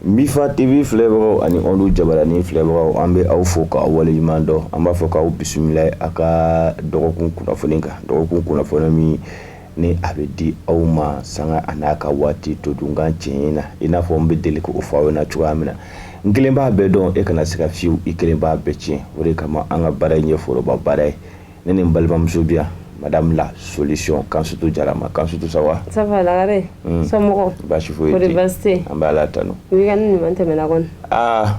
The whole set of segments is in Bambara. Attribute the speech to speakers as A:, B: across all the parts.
A: Mifa TV filɛbagaw ani Ondu jabarani filɛbagaw, an bɛ aw fo k'aw waleɲuman dɔn. An b'a fɔ k'aw bisimila a ka dɔgɔkun kunnafoni kan, dɔgɔkun kunnafoni min ni a bɛ di aw ma sanga a n'a ka waati todunkan tiɲɛ na, i n'a fɔ n bɛ deli k'o fɔ aw ɲɛna cogoya min na. N kelen b'a bɛɛ dɔn, e kana siga fiyewu, i kelen b'a bɛɛ tiɲɛ. O de kama an ka baara in ye foroba baara ye. Ne ni n balimamuso bi yan, madame la solution Kansutu Jarama. Kansutu, ça va?
B: Ça va Lagare, somɔgɔw?
A: Baasi foyi
B: tɛ. Kɔri baasi tɛ?
A: An bɛ Ala tanu.
B: Week-end ɲuman tɛmɛna kɔni?
A: Aa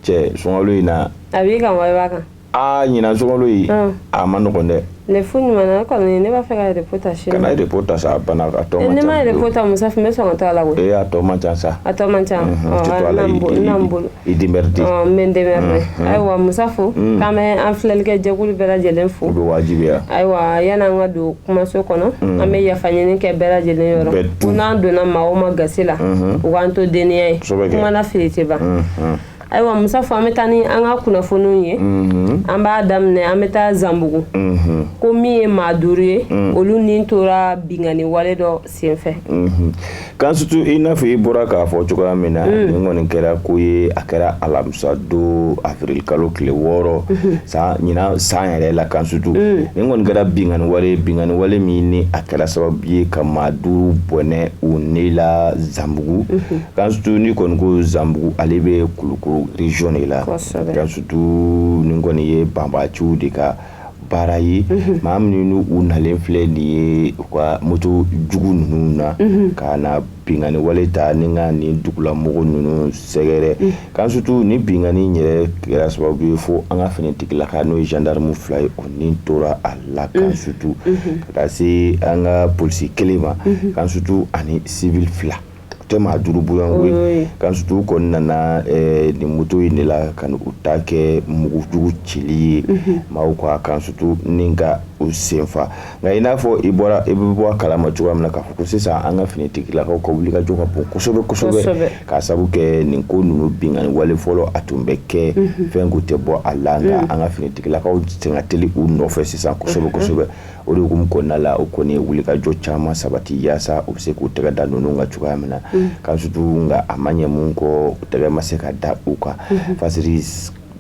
A: cɛ, sunkalo in na.
B: A b'i kan wa i b'a kan?
A: Aa, ɲinan sunkalo in, a ma nɔgɔn dɛ.
B: Repos ɲuman na kɔni, ne b'a fɛ ka repos ta sini.
A: Kana repos ta sa, a bana a tɔ man ca.
B: Ne ma repos ta Musa, n bɛ sɔn ka to a la koyi.
A: Ee, a tɔ man ca sa.
B: A tɔ man ca.
A: Tɛ to a la,
B: n bolo.
A: I démerde.
B: N bɛ n démerde. Ayiwa Musa, fo k'an bɛ an filɛlikɛ jɛkulu bɛɛ lajɛlen fo.
A: O bɛ wajibiya.
B: Ayiwa, yan'an ka don kumaso kɔnɔ, an bɛ yafa ɲini kɛ bɛɛ lajɛlen yɔrɔ. Ko n'an donna maa o maa gasi la, u k'an to deniya ye. Kuma na fili tɛ ban. Ayiwa Musa, fo an bɛ taa ni an ka kunnafoniw ye. An b'a daminɛ, an bɛ taa Zanbugu. Ko min ye maa 5 ye, olu ni tora binkanni wale dɔ senfɛ.
A: Kansutu, i n'a fɔ i bɔra k'a fɔ cogoya min na, nin kɔni kɛra ko ye, a kɛra alamisa don, avril kalo tile 6 san ɲinan san yɛrɛ la. Kansutu, nin kɔni kɛra binkanni wale, binkanni wale min ni a kɛra sababu ye ka maa 5 bɔnɛ u ni la Zanbugu. Kansutu, ni kɔni ko Zanbugu, ale bɛ Kulukoro région de la. Kansutu, nin kɔni ye banbaciw de ka baara ye, maa minnu u nalen filɛ nin ye u ka moto jugu ninnu na ka na binkanni wale ta ni ka nin dugulamɔgɔ ninnu sɛgɛrɛ. Kansutu, ni binkanni yɛrɛ kɛra sababu ye fo an ka finitigilaka, n'o ye gendarme 2 ye, o ni tora a la. Kansutu, ka taa se an ka polisi 1 ma, Kansutu, ani civil 2, tɛ maa 5 bɔɲɔgɔnko. Kansutu, kɔni nana nin moto in de la ka u ta kɛ mugujugu cili ye maaw ka, Kansutu, ni ka u senfa. Nka i n'a fɔ i bɔra, i bɛ bɔ a kalama cogoya min na k'a fɔ ko sisan an ka finitigilakaw ka wulikajɔ ka bon kosɛbɛ kosɛbɛ, k'a sabu kɛ nin ko ninnu, binkanni wale fɔlɔ a tun bɛ kɛ, fɛn kun tɛ bɔ a la, nka an ka finitigilakaw sen ka teli u nɔfɛ sisan kosɛbɛ kosɛbɛ. O de hukumu kɔnɔna la, o kɔni ye wulikajɔ caman sabati yaasa u bɛ se k'u tɛgɛ da ninnu kan cogoya min na. Kansutu, nka a ma ɲɛ mun kɔ, u tɛgɛ ma se ka da u kan. Fasiri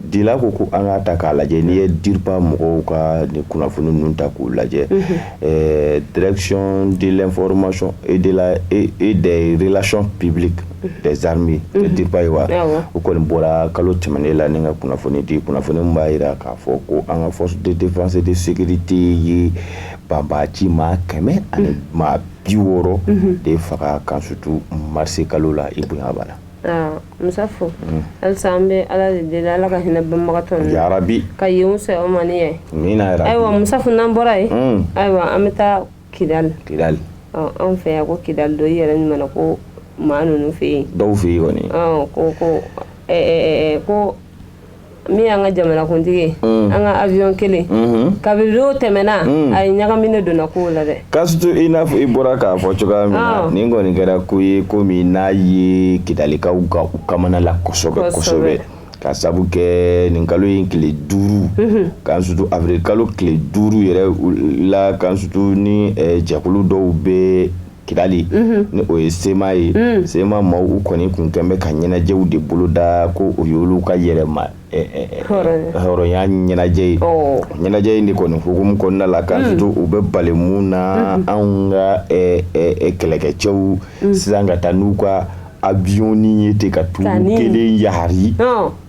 A: dila ko ko an k'a ta k'a lajɛ, n'i ye DIRPA mɔgɔw ka nin kunnafoni ninnu ta k'u lajɛ, Direction de l'information et de la et des relations publiques des armées, DIRPA ye wa, o kɔni bɔra kalo tɛmɛnen la ni ka kunnafoni di, kunnafoni min b'a jira k'a fɔ ko an ka force de défense et de sécurité ye banbaci maa 160 de faga, Kansutu, marisi kalo la. I bonya b'a la.
B: Musa, fo halisa an bɛ Ala de deli, Ala ka hinɛ banbagatɔ ninnu na.
A: Yarabi.
B: Ka yen fisaya u ma ni yan ye.
A: Amina yarabi.
B: Ayiwa Musa, fo n'an bɔra yen, ayiwa an bɛ taa Kidali.
A: Kidali.
B: Anw fɛ yan ko Kidali don, i yɛrɛ ɲuman ko maa ninnu fɛ yen.
A: Dɔw fɛ yen kɔni.
B: Ko ko min y'an ka jamanakuntigi ye, an ka avion kelen, kabini o tɛmɛna, a ye ɲagaminen donna kow la dɛ.
A: Kansutu, i n'a fɔ i bɔra k'a fɔ cogoya min na, nin kɔni kɛra ko ye, ko min n'a ye Kidalikaw ka u kamana la kosɛbɛ kosɛbɛ, ka sabu kɛ nin kalo in tile 5, Kansutu, avril kalo tile 5 yɛrɛ la, Kansutu, ni jɛkulu dɔw bɛ Kidali, ni o ye CMA ye, CMA maaw, u kɔni kun kɛn bɛ ka ɲɛnajɛw de boloda, ko o y'olu ka yɛrɛma hɔrɔnya ɲɛnajɛ ye. Ɲɛnajɛ in de kɔni hukumu kɔnɔna la, Kansutu, u bɛ bali mun na, anw ka kɛlɛkɛcɛw sisan ka taa n'u ka avion ye ten, ka turu kelen yari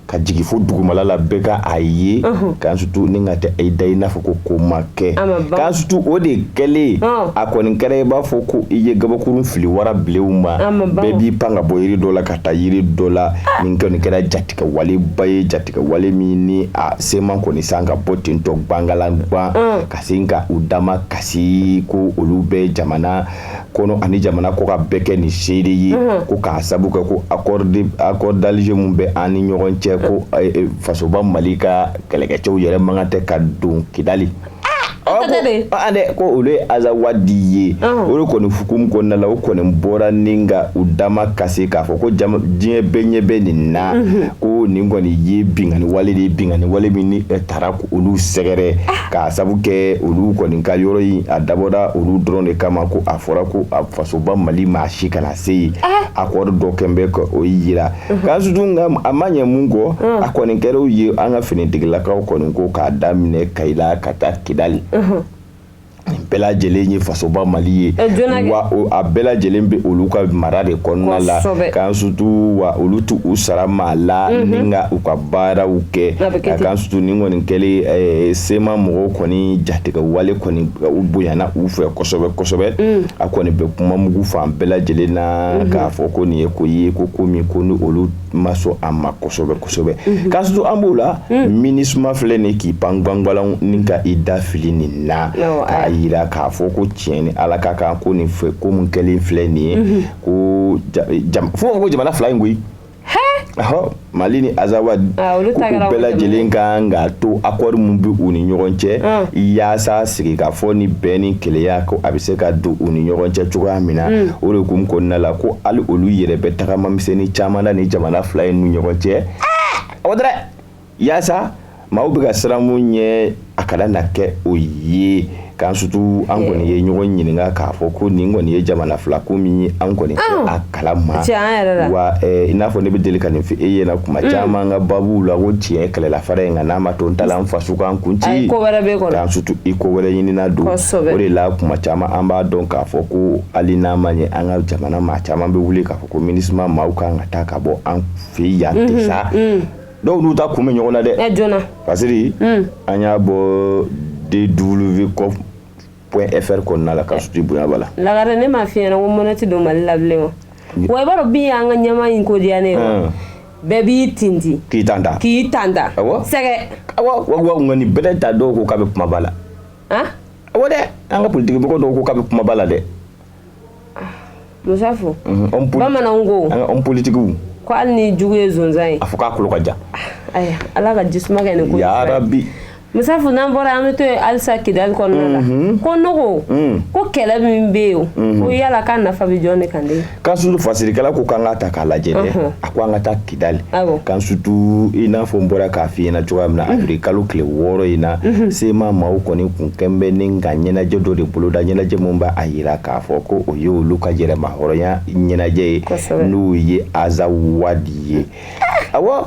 A: ka jigin fo dugumala la, bɛɛ ka a ye, Kansutu, ni ka tɛ i da i n'a fɔ ko ko ma kɛ. Kansutu, o de kɛlen, a kɔni kɛra i b'a fɔ ko i ye gabakurun fili wara bilenw ma, bɛɛ b'i pan ka bɔ yiri dɔ la ka taa yiri dɔ la. Nin kɔni kɛra jatigɛ waleba ye, jatigɛ wale min ni a CMA kɔni san ka bɔ ten tɔ gbangalan gban, ka sin ka u dama kasi ko olu bɛ jamana kɔnɔ ani jamana kɔ ka bɛɛ kɛ nin seere ye, ko k'a sabu kɛ ko accord d'Alger mun bɛ an ni ɲɔgɔn cɛ, ko fasoba Mali ka kɛlɛkɛcɛw yɛrɛ man kan tɛ ka don Kidali. Dɛ, ko olu ye Azawadi ye. O de kɔni hukumu kɔnɔna la, o kɔni bɔra ni ka u dama kasi k'a fɔ ko diɲɛ bɛɛ ɲɛ bɛ nin na, ko ko nin kɔni ye binkanni wale de ye, binkanni wale min ni taara olu sɛgɛrɛ, k'a sabu kɛ olu kɔni ka yɔrɔ in a dabɔra olu dɔrɔn de kama. Ko a fɔra ko a fasoba Mali maa si kana se yen. Accord dɔ kɛn bɛ ka o yira Kansutu, nka a ma ɲɛ mun kɔ, a kɔni kɛra o ye. An ka finitigilakaw kɔni ko k'a daminɛ Kayila ka taa Kidali, nin bɛɛ lajɛlen ye fasoba Mali ye, wa a bɛɛ lajɛlen bɛ olu ka mara de kɔnɔna la Kansutu, wa olu t'u u sara maa la ni ka u ka baaraw kɛ. Kansutu, nin kɔni kɛlen, CMA mɔgɔw kɔni jatigɛ wale kɔni u bonyana u fɛ kosɛbɛ kosɛbɛ. A kɔni bɛ kuma mugu fan bɛɛ lajɛlen na k'a fɔ ko nin ye ko ye, ko min ko ni olu ma sɔn a ma kosɛbɛ kosɛbɛ. Kansutu, an b'o la, MINUSMA filɛ nin k'i pan gwangwalan ni ka i da fili nin na, k'a yira k'a fɔ ko tiɲɛ ni Ala ka kan, ko nin fɛ ko mun kɛlen filɛ nin ye, ko fo ko jamana fila in koyi, ɔhɔ, Mali ni Azawad, ko u bɛɛ lajɛlen kan ka to accord mun bɛ u ni ɲɔgɔn cɛ, yaasa sigikafɔ ni bɛn ni kelenya, ko a bɛ se ka don u ni ɲɔgɔn cɛ cogoya min na. O de hukumu kɔnɔna la, ko hali olu yɛrɛ bɛ tagama misɛnnin caman na ni jamana fila in ni ɲɔgɔn cɛ. Awɔ dɛ, yaasa maaw bɛ ka siran mun ɲɛ, a kana na kɛ o ye. Kansutu, an kɔni ye ɲɔgɔn ɲininka k'a fɔ ko nin kɔni ye jamana fila ko min ye, an kɔni tɛ a kalama. Wa i n'a fɔ ne bɛ deli ka nin fɔ e ɲɛna kuma caman ka babuw la, ko tiɲɛ kɛlɛla fara in nka n'a ma to n ta la n faso kan kun ci. Kansutu, i ko wɛrɛ ɲinina don. O de la kuma caman an b'a dɔn k'a fɔ ko hali n'a ma ɲɛ, an ka jamana maa caman bɛ wuli k'a fɔ ko MINUSMA maaw kan ka taa ka bɔ an fɛ yan tɛ sa. Dɔw n'u ta kun bɛ ɲɔgɔn na dɛ.
B: Joona.
A: Parce que an y'a bɔ dw.fr kɔnɔna la ka sutu bonya b'a la.
B: Lagare, ne m'a f'i ɲɛna ko mɔnɛ tɛ don Mali la bilen wa? Wa i b'a dɔn, bin y'an ka ɲɛma in ko diya ne ye wa, bɛɛ b'i tintin.
A: K'i tan ta.
B: K'i tan ta.
A: Awɔ.
B: Sɛgɛ.
A: Awɔ, wa nka nin bɛɛ ta, dɔw ko k'a bɛ kumaba la. Awɔ dɛ, an ka politiki mɔgɔ dɔw ko k'a bɛ kumaba la dɛ.
B: Musafu, bamananw ko
A: an ka homme politiques
B: ko hali ni jugu ye zonzan ye,
A: a fɔ k'a tulo ka jan.
B: Ayiwa, Ala ka jisuma kɛ nin ko.
A: Ya Rabi.
B: Musafu, n'an bɔra, an bɛ to yen halisa Kidali kɔnɔna la. Ko nɔgɔ ko kɛlɛ min bɛ yen, ko yala k'a nafa bɛ jɔn de kan de?
A: Kansutu, fasirikɛla ko k'an ka ta k'a lajɛ dɛ. A ko an ka taa Kidali. Kansutu, i n'a fɔ n bɔra k'a f'i ɲɛna cogoya min na, avril kalo tile 6 in na, CMA maaw kɔni kun kɛn bɛ ni ka ɲɛnajɛ dɔ de boloda, ɲɛnajɛ mun b'a yira k'a fɔ ko o ye olu ka yɛrɛmahɔrɔnya ɲɛnajɛ ye, n'o ye Azawadi ye. Awɔ,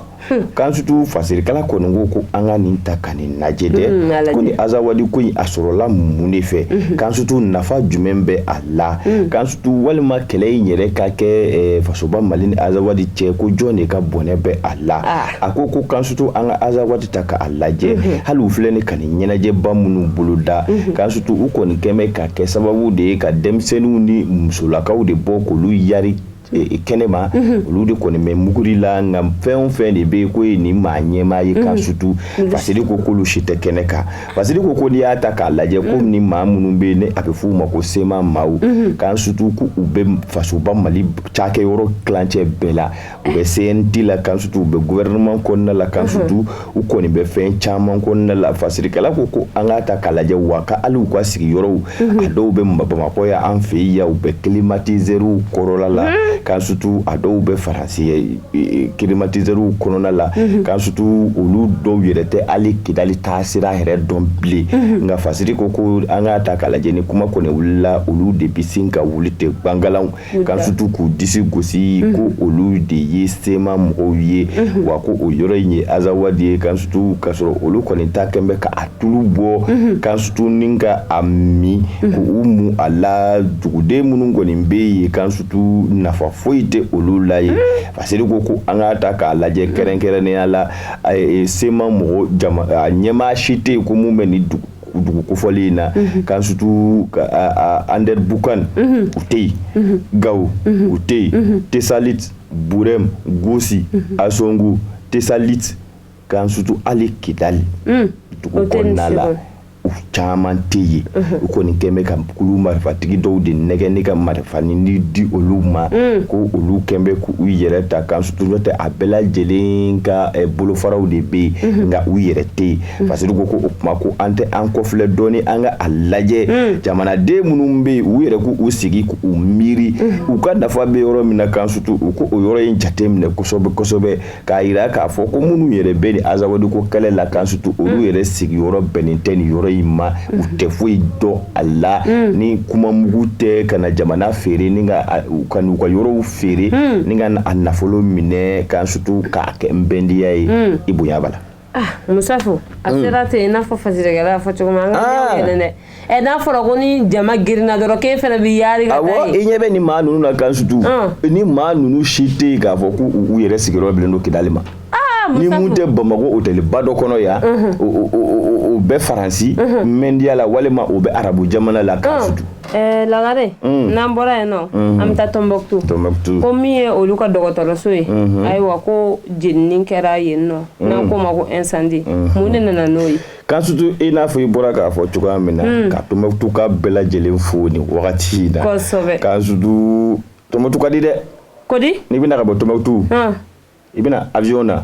A: Kansutu, fasirikɛla kɔni ko ko an ka nin ta ka nin lajɛ dɛ, ko ni Azawadi ko in a sɔrɔla mun de fɛ? Kansutu, nafa jumɛn bɛ a la? Kansutu, walima kɛlɛ in yɛrɛ ka kɛ fasoba Mali ni Azawadi cɛ, ko jɔn de ka bɔnɛ bɛ a la? A ko ko Kansutu, an ka Azawadi ta k'a lajɛ, hali u filɛ ni ka nin ɲɛnajɛba minnu boloda, Kansutu, u kɔni kɛn bɛ ka kɛ sababu de ye ka denmisɛnninw ni musolakaw de bɔ k'olu yari kɛnɛma. Olu de kɔni bɛ muguri la, nka fɛn o fɛn de bɛ yen ko ye nin maa ɲɛmaa ye, Kansutu, Fasiri ko k'olu si tɛ kɛnɛ kan. Fasiri ko ko n'i y'a ta k'a lajɛ, ko ni maa minnu bɛ yen, ni a bɛ f'u ma ko CMA maaw, Kansutu, k'u bɛ fasoba Mali cakɛyɔrɔ tilancɛ bɛɛ la, u bɛ CNT la, Kansutu, u bɛ gouvernement kɔnɔna la, Kansutu, u kɔni bɛ fɛn caman kɔnɔna la. Fasirikɛla ko ko an k'a ta k'a lajɛ, wa ka hali u ka sigiyɔrɔw, a dɔw bɛ Bamakɔ yan, an fɛ yen yan, u bɛ climatiseurs kɔrɔla la, Kansutu, a dɔw bɛ Faransi climatiseurs kɔnɔna la. Kansutu, olu dɔw yɛrɛ tɛ hali Kidali taasira yɛrɛ dɔn bilen. Nka Fasiri ko ko an k'a ta k'a lajɛ, ni kuma kɔni wulila, olu de bɛ sin ka wuli ten gbangalanw, Kansutu, k'u disi gosi ko olu de ye CMA mɔgɔw ye, wa ko o yɔrɔ in ye Azawadi ye. Kansutu, k'a sɔrɔ olu kɔni ta kɛn bɛ ka a tulu bɔ, Kansutu, ni ka a min k'u mu a la. Duguden minnu kɔni bɛ yen, Kansutu, nafa foyi tɛ olu la ye. Fasiri ko ko an k'a ta k'a lajɛ, kɛrɛnkɛrɛnnenya la CMA mɔgɔ jama a ɲɛmaa si tɛ yen ko mun bɛ nin dugu kofɔlen in na. Kansutu, Anderamboukane u tɛ yen, Gawo u tɛ yen, Tesalit, Burem, Gosi, Asongu, Tesalit, Kansutu, hali Kidali dugu kɔnɔna la. U caman tɛ yen. U kɔni kɛn bɛ ka kulu marifatigi dɔw de nɛgɛ ni ka marifa ni di olu ma, ko olu kɛn bɛ k'u yɛrɛ ta kan surtout. N'o tɛ, a bɛɛ lajɛlen ka bolofaraw de bɛ yen, nka u yɛrɛ tɛ yen. Fasiri ko o kuma ko an tɛ an kɔfilɛ dɔɔni, an ka a lajɛ jamanaden minnu bɛ yen, u yɛrɛ k'u sigi k'u miiri u ka nafa bɛ yɔrɔ min na kan surtout, u ko o yɔrɔ in jate minɛ kosɛbɛ kosɛbɛ, k'a jira k'a fɔ ko minnu yɛrɛ bɛ nin Azawadi ko kɛlɛ la kan surtout, olu yɛrɛ sigiyɔrɔ bɛnnen tɛ nin yɔrɔ in ma. U tɛ foyi dɔn a la ni kuma mugu tɛ, ka na jamana feere ni ka n'u ka yɔrɔw feere ni ka a nafolo minɛ kan surtout, k'a kɛ nbɛndiya ye. I bonya b'a la.
B: Ah, Musafo, a sera ten i n'a fɔ fasirikɛla y'a fɔ cogo min, an ka ɲɛ yɛlɛ dɛ. Ɛ, n'a fɔra ko ni jama girinna dɔrɔn, k'e fana bɛ yaari ka taa
A: yen. Awɔ, i ɲɛ bɛ nin maa ninnu na kan surtout, ni maa ninnu si tɛ yen k'a fɔ k'u yɛrɛ sigiyɔrɔ bɛnnen don Kidali ma. Ni mun tɛ Bamakɔ hôtelba dɔ kɔnɔ yan, o bɛ Faransi mɛndiya la, walima o bɛ arabu jamana la kan surtout.
B: Lagare, n'an bɔra yen nɔ, an bɛ taa Tɔnbɔkutu.
A: Tɔnbɔkutu.
B: Ko min ye olu ka dɔgɔtɔrɔso ye, ayiwa, ko jenini kɛra yen nɔ, n'an k'o ma ko incendie. Mun de nana n'o ye?
A: Kan surtout, i n'a fɔ i bɔra k'a fɔ cogoya min na, ka Tɔnbɔkutu ka bɛɛ lajɛlen fo nin wagati in na. Kan surtout, Tɔnbɔkutu ka di dɛ.
B: Kodi?
A: N'i bɛna ka bɔ Tɔnbɔkutu, i bɛna avion na,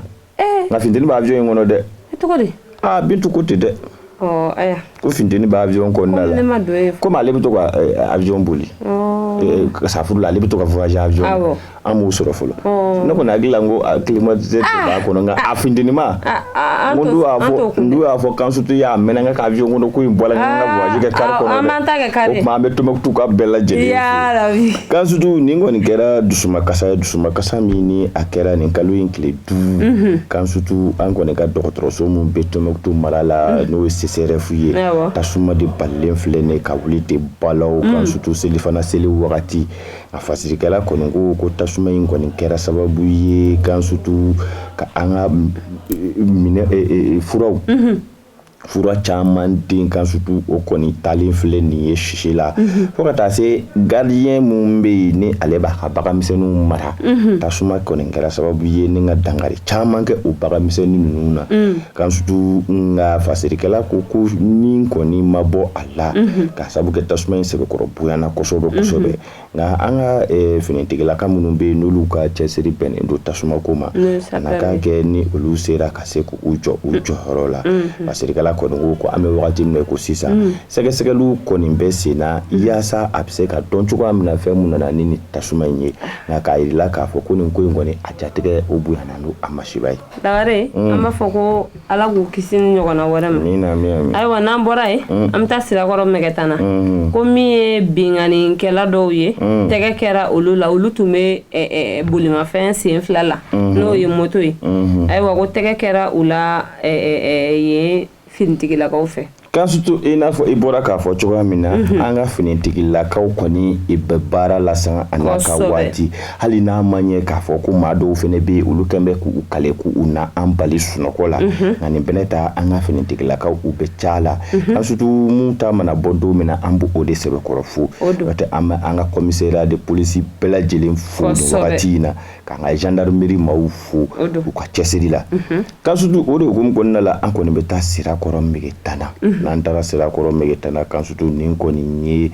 A: nka funteni bɛ avion in kɔnɔ dɛ.
B: Cogo di?
A: Aa, Bintu ko ten dɛ.
B: Ɔ, aya.
A: Ko funteni bɛ avion kɔnɔna la.
B: Ne ma don yen.
A: Komi ale bɛ to ka avion boli safuru la, ale bɛ to ka voyager avion na, an m'o sɔrɔ fɔlɔ. Ne kɔni hakili la, n ko climatiseur tɛ b'a kɔnɔ, nka a funteni ma, n ko n dun y'a fɔ kan surtout y'a mɛnna n ka avion kɔnɔ ko in bɔra, n ka voyage kɛ car kɔnɔ.
B: An b'an ta kɛ car
A: ye. O tuma an bɛ Tɔnbɔkutu ka bɛɛ lajɛlen fo. Kan surtout, nin kɔni kɛra dusumakasa ye, dusumakasa min ni a kɛra nin kalo in tile 5 kan surtout, an kɔni ka dɔgɔtɔrɔso min bɛ Tɔnbɔkutu mara la, n'o ye CSRéf ye, tasuma de balilen filɛ nin ka wuli de balaw kan surtout selifana seli wagati. A fasirikɛla kɔni ko tasuma in kɔni kɛra sababu ye kan surtout ka an ka minɛ furaw, fura caman den kan surtout, o kɔni talen filɛ nin ye sisi la, fo ka taa se gardien mun bɛ yen ni ale b'a ka baganmisɛnninw mara. Tasuma kɔni kɛra sababu ye ni ka dankari caman kɛ o baganmisɛnnin ninnu na kan surtout. Nka fasirikɛla ko ni kɔni ma bɔ a la, ka sababu kɛ tasuma in sɛbɛkɔrɔ bonyana kosɛbɛ kosɛbɛ. Nka an ka finitigilaka minnu bɛ yen, n'olu ka cɛsiri bɛnnen don tasuma ko ma, a na kan kɛ ni olu sera ka se k'u jɔ u jɔyɔrɔ la. Fasirikɛla kɔni ko an bɛ wagati min na ko sisan, sɛgɛsɛgɛliw kɔni bɛ sen na yaasa a bɛ se ka dɔn cogoya min na fɛn mun nana ni nin tasuma in ye. Nka k'a yirila k'a fɔ ko nin ko in kɔni, a jatigɛ o bonyana n'o a masiba ye.
B: Lagare, an b'a fɔ ko Ala k'u kisi ni ɲɔgɔnna wɛrɛ ma.
A: Amina, amina.
B: Ayiwa, n'an bɔra yen, an bɛ taa Sirakɔrɔ Mɛgɛtana, ko min ye binkannikɛla dɔw ye, tɛgɛ kɛra olu la. Olu tun bɛ bolimafɛn sen fila la, n'o ye moto ye. Ayiwa, ko tɛgɛ kɛra u la yen finitigilakaw fɛ.
A: Kan surtout, i n'a fɔ i bɔra k'a fɔ cogoya min na, an ka finitigilakaw kɔni i bɛ baara la san a n'a ka waati, hali n'a ma ɲɛ k'a fɔ ko maa dɔw fana bɛ yen, olu kɛn bɛ k'u kale k'u na an bali sunɔgɔ la. Nka nin bɛnɛ ta, an ka finitigilakaw, u bɛ ca la kan surtout. Mun ta mana bɔ don min na, an b'o de sɛbɛkɔrɔ fo. N'o tɛ, an bɛ an ka commissariat de police bɛɛ lajɛlen fo nin wagati in na, k'an ka gendarmerie maaw fo u ka cɛsiri la kan surtout. O de hukumu kɔnɔna la, an kɔni bɛ taa Sirakɔrɔ Megetana. N'an taara Sirakɔrɔ Megetana kan surtout, nin kɔni ye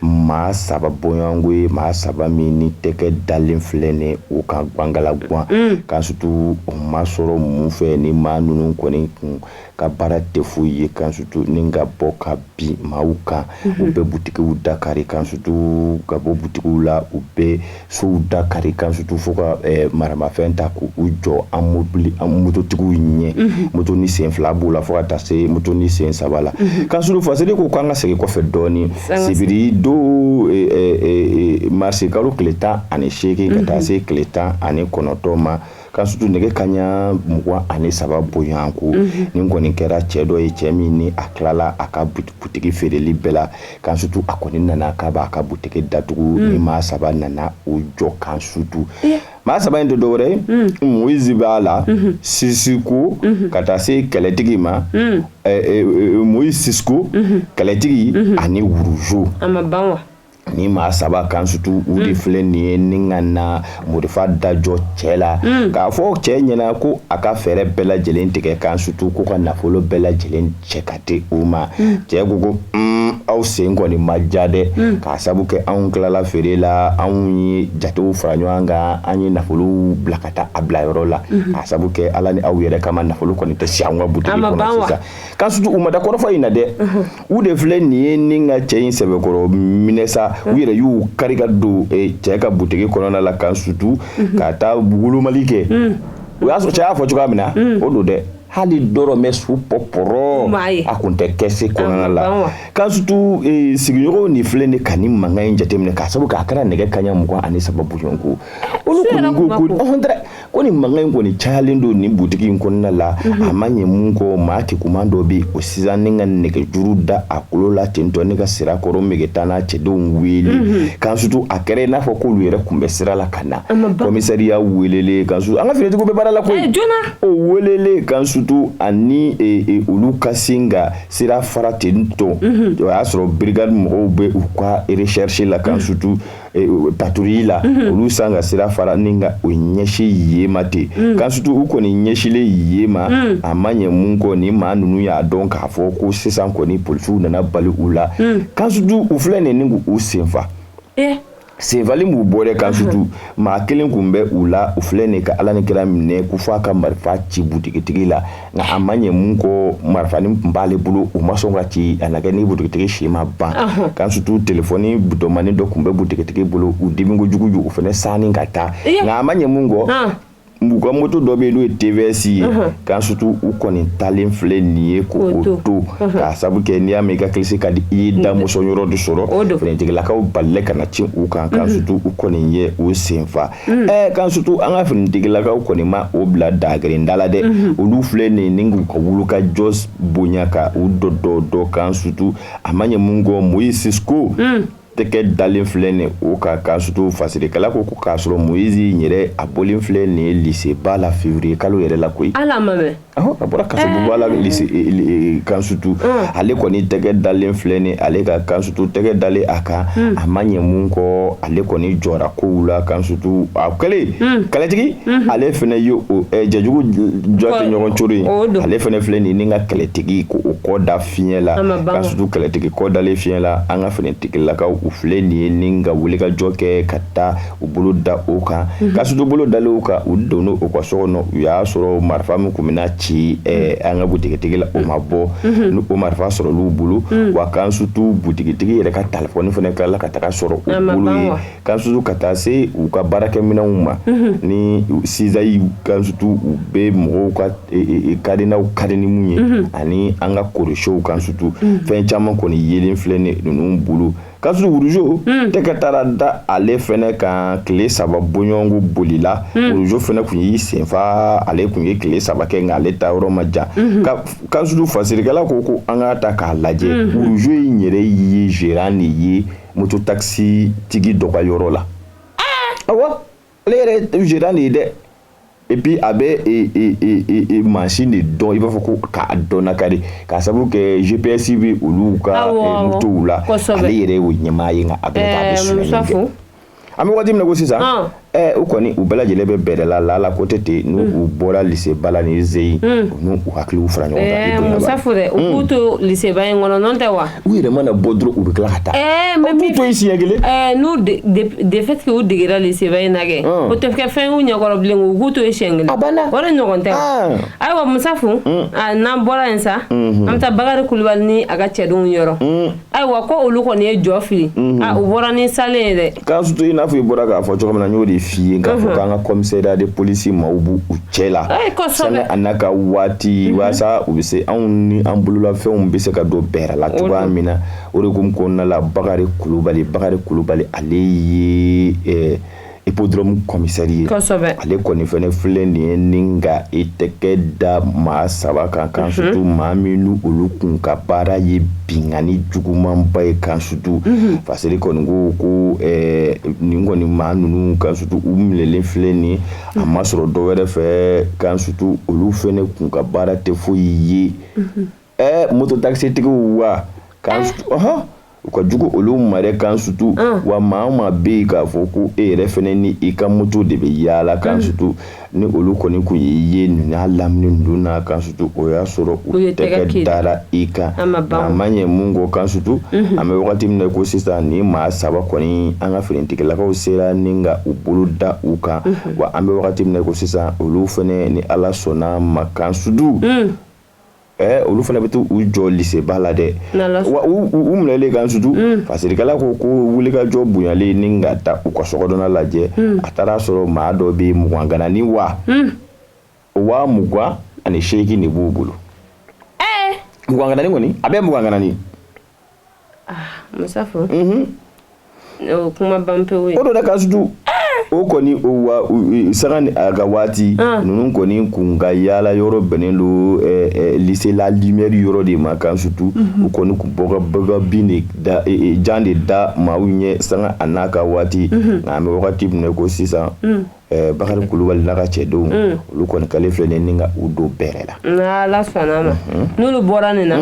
A: maa saba bɔɲɔgɔnko ye, maa saba min ni tɛgɛ dalen filɛ nin u kan gwangala gwan kan surtout. O ma sɔrɔ mun fɛ? Ni maa ninnu kɔni kun ka baara tɛ foyi ye kan surtout ni ka bɔ ka bin maaw kan. U bɛ butigiw da kari kan surtout, ka bɔ butigiw la, u bɛ sow da kari kan surtout, fo ka maramafɛn ta k'u jɔ an mobili, an mototigiw ɲɛ. Moto ni sen fila b'u la, fo ka taa se moto ni sen saba la kan surtout. Fasiri ko k'an ka segin kɔfɛ dɔɔni, sibiri don marisi kalo tile 18 ka taa se tile 19 ma kan surtout, nɛgɛ kaɲa 23 bonyanko. Nin kɔni kɛra cɛ dɔ ye, cɛ min ni a tilala a ka butigi feereli bɛɛ la kan surtout, a kɔni nana k'a b'a ka butigi datugu. Ni maa saba nana o jɔ kan surtout. Maa saba in tɛ dɔwɛrɛ ye, Moïse b'a la, Sisiko, ka taa se kɛlɛtigi ma, Moïse Sisiko kɛlɛtigi ani Wuruzo.
B: A ma ban wa?
A: Ni maa saba kan sutu u de filɛ nin ye ni ka na marifa dajɔ cɛ la k'a fɔ cɛ ɲɛna ko a ka fɛɛrɛ bɛɛ lajɛlen tigɛ kan sutu ko ka nafolo bɛɛ lajɛlen cɛ ka di u ma. Cɛ ko ko aw sen kɔni ma ja dɛ, k'a sabu kɛ anw tilala feere la, anw ye jatew fara ɲɔgɔn kan, an ye nafolo bila ka taa a bila yɔrɔ la, k'a sabu kɛ Ala ni aw yɛrɛ kama, nafolo kɔni tɛ si anw ka butigi kɔnɔ sisan. Kan sutu u ma da kɔrɔfɔ in na dɛ. U de filɛ nin ye ni ka cɛ in sɛbɛkɔrɔ minɛ sa, u yɛrɛ y'u kari ka don cɛ ka butigi kɔnɔna la kan sutu ka taa wolomali kɛ. O y'a sɔrɔ cɛ y'a fɔ cogoya min na, o don dɛ, hali dɔrɔmɛ su pɔpɔrɔ a kun tɛ kɛsi kɔnɔna la. Kan sutu sigiɲɔgɔnw nin filɛ nin ka nin mankan in jateminɛ, k'a sabu kɛ a kɛra nɛgɛ kaɲa 23 bɔɲɔgɔnko. Olu kɔni ko ko ɔhɔn dɛ, ko nin mankan in kɔni cayalen don nin butigi in kɔnɔna la. A ma ɲɛ mun kɔ, maa kekuman dɔ bɛ o sisan ni ka nɛgɛjuru da a kolo la tentɔ ne ka Sirakɔrɔ Megetana cɛdenw wele. Kan sutu a kɛra i n'a fɔ k'olu yɛrɛ kun bɛ sira la ka na. Commissariat welelen kan sutu, an ka finitigiw bɛ baara la koyi. O welelen kan sutu ani olu ka sin ka sira fara tentɔ, o y'a sɔrɔ brigade mɔgɔw bɛ u ka recherche la kan sutu patrouille la. Olu san ka sira fara ni ka o ɲɛsin yen ma ten. Kan sutu u kɔni ɲɛsilen yen ma, a ma ɲɛ mun kɔ, ni maa ninnu y'a dɔn k'a fɔ ko sisan kɔni polisiw nana bali u la. Kan sutu u filɛ nin ni k'u senfa senfali b'u bɔ dɛ. Kan sutu maa kelen kun bɛ u la, u filɛ nin ka Ala ni kira minɛ ko f'a ka marifa ci butigitigi la, nka a ma ɲɛ mun kɔ, marifanin tun b'ale bolo, u ma sɔn ka ci. A na kɛ ni butigitigi si ma ban. Kan sutu telefɔni butɔmani dɔ tun bɛ butigitigi bolo, u dimi kojugu u fana sanni ka taa, nka a ma ɲɛ mun kɔ, u ka moto dɔ bɛ yen n'o ye TVS ye. Kan sutu u kɔni talen filɛ nin ye k'o to, k'a sabu kɛ n'i y'a mɛn i ka kilisi ka di i ye da mɔsɔn yɔrɔ de sɔrɔ. Finitigilakaw balila ka na ci u kan. Kan sutu u kɔni ye u senfa. Kan sutu an ka finitigilakaw kɔni ma o bila dagrinda la dɛ. Olu filɛ nin ni k'u ka wulu ka jɔ bonya ka u dɔ dɔ dɔ. Kan sutu a ma ɲɛ mun kɔ, Moïse Sisko tɛgɛ dalen filɛ nin o kan. Kan sutu fasirikɛla ko k'a sɔrɔ Moïse yɛrɛ a bɔlen filɛ nin ye lycée ba la février kalo yɛrɛ la koyi.
B: Ala ma mɛn.
A: A bɔra kasoba la lycée. Kan sutu ale kɔni tɛgɛ dalen filɛ nin ale ka kan sutu tɛgɛ dalen a kan, a ma ɲɛ mun kɔ, ale kɔni jɔra kow la. Kan sutu a kɛlen kɛlɛtigi, ale fana ye o jɛjugu jɔ tɛ ɲɔgɔn coro ye. Ale fana filɛ nin ni ka kɛlɛtigi ko o kɔ da fiɲɛ la. Kan sutu kɛlɛtigi kɔ dalen fiɲɛ la, an ka finitigilakaw u filɛ nin ye ni ka wulikajɔ kɛ ka taa u bolo da o kan. Kan sutu bolo dalen o kan, u donna u ka so kɔnɔ, u y'a sɔrɔ marifa min tun bɛna ci an ka butigitigi la, o ma bɔ ni o marifa sɔrɔl'u bolo wa. Kan sutu butigitigi yɛrɛ ka telefɔni fana tilala ka taga sɔrɔ u bolo ye. Kan sutu ka taa se u ka baarakɛminɛnw ma ni cisaille, kan sutu u bɛ mɔgɔw ka cadenasw kari ni mun ye ani an ka korosow. Kan sutu fɛn caman kɔni yelen filɛ ni ninnu bolo. Kan sutu wuruzo tɛgɛ taara da ale fɛnɛ kan tile 3 bɔɲɔgɔnko boli la. Wuruzo fɛnɛ kun y'i senfa, ale kun ye tile 3 kɛ, nka ale ta yɔrɔ ma jan. Kan sutu fasirikɛla ko ko an k'a ta k'a lajɛ, wuruzo in yɛrɛ ye gérant de ye moto taxi tigi dɔ ka yɔrɔ la. Awa, ale yɛrɛ gérant de ye dɛ. Et puis a bɛ mansin de dɔn, i b'a fɔ ko k'a dɔn nakari, k'a sababu kɛ GPS bɛ olu ka motow la. Ale yɛrɛ y'o ɲɛmaa ye, nka a bɛ a bɛ sonyali kɛ. An bɛ waati min na ko sisan, u kɔni u bɛɛ lajɛlen bɛ bɛrɛ la la ko tɛ ten n'u u bɔra lycée ba la ni zeyi, u n'u hakiliw fara ɲɔgɔn
B: kan. Musa dɛ, u k'u to lycée ba in kɔnɔ, n'o tɛ wa?
A: U yɛrɛ mana bɔ dɔrɔn, u bɛ tila ka taa.
B: Mais
A: min to yen siɲɛ kelen.
B: N'u de fait que u degera lycée ba in na kɛ, o tɛ kɛ fɛn y'u ɲɛkɔrɔ bilen, u k'u to yen siɲɛ kelen.
A: A banna.
B: O de ɲɔgɔn tɛ. Ayiwa Musafu, n'an bɔra yen sa, an bɛ taa Bakari Kulubali ni a ka cɛdenw yɔrɔ. Ayiwa, ko olu kɔni ye jɔ fili, u bɔra ni salen ye dɛ.
A: K'a to i n'a fɔ i bɔra k'a fɔ cogo min na, n y'o de f'i ye k'a fɔ k'an ka commissariat de police maaw b'u cɛ la sani a n'a ka waati, walasa u bɛ se anw ni an bololafɛnw bɛ se ka don bɛrɛ la cogoya min na. O de hukumu kɔnɔna la, Bakari Kulubali, Bakari Kulubali, ale ye hippodrome commissaire ye. Ale kɔni fɛnɛ filɛ nin ye ni ka i tɛgɛ da maa 3 kan, kan surtout maa minnu olu kun ka baara ye binkanni jugumanba ye. Kan surtout fasiri kɔni ko ko nin kɔni maa ninnu, kan surtout u minɛlen filɛ nin, a ma sɔrɔ dɔ wɛrɛ fɛ. Kan surtout olu fɛnɛ kun ka baara tɛ foyi ye moto taxi tigiw wa kan. U ka jugu olu ma dɛ, Kansutu. Wa maa o maa bɛ yen k'a fɔ ko e yɛrɛ fɛnɛ ni i ka moto de bɛ yaala, Kansutu, ni olu kɔni kun y'i ye nin n'a lamini ninnu na, Kansutu, o y'a sɔrɔ u tɛgɛ dara i kan. A ma ɲɛ mun kɔ, Kansutu, an bɛ wagati min na ko sisan, ni maa saba kɔni, an ka finitigilakaw sera ni ka u bolo da u kan. Wa an bɛ wagati min na ko sisan, olu fɛnɛ, ni Ala sɔnna ma, Kansutu, olu fana bɛ taa u jɔ liseba la dɛ. Wa u minɛlen, Kansutu, fasirikɛla ko ko wulikajɔ bonyalen ni ka taa u ka sokɔnɔna lajɛ, a taara sɔrɔ maa dɔ bɛ 20 ganani, wa o 28 de b'u bolo. 20 ganani kɔni, a bɛ 20 ganani.
B: Musa, fo o kuma ban pewu ye.
A: O don dɛ, Kansutu, o kɔni o wa sanga ni a ka waati ninnu kɔni kun ka yaala yɔrɔ bɛnnen don lycée La Lumière yɔrɔ de ma. Kansutu, u kɔni kun bɔ ka baga bin de da jan de da maaw ɲɛ sanga a n'a ka waati. Nka an bɛ wagati min na ko sisan, Bakari Kulubali n'a ka cɛdenw, olu kɔni kale filɛ nin ka u don bɛrɛ la.
B: N'Ala sɔnna a ma, n'olu bɔra nin na,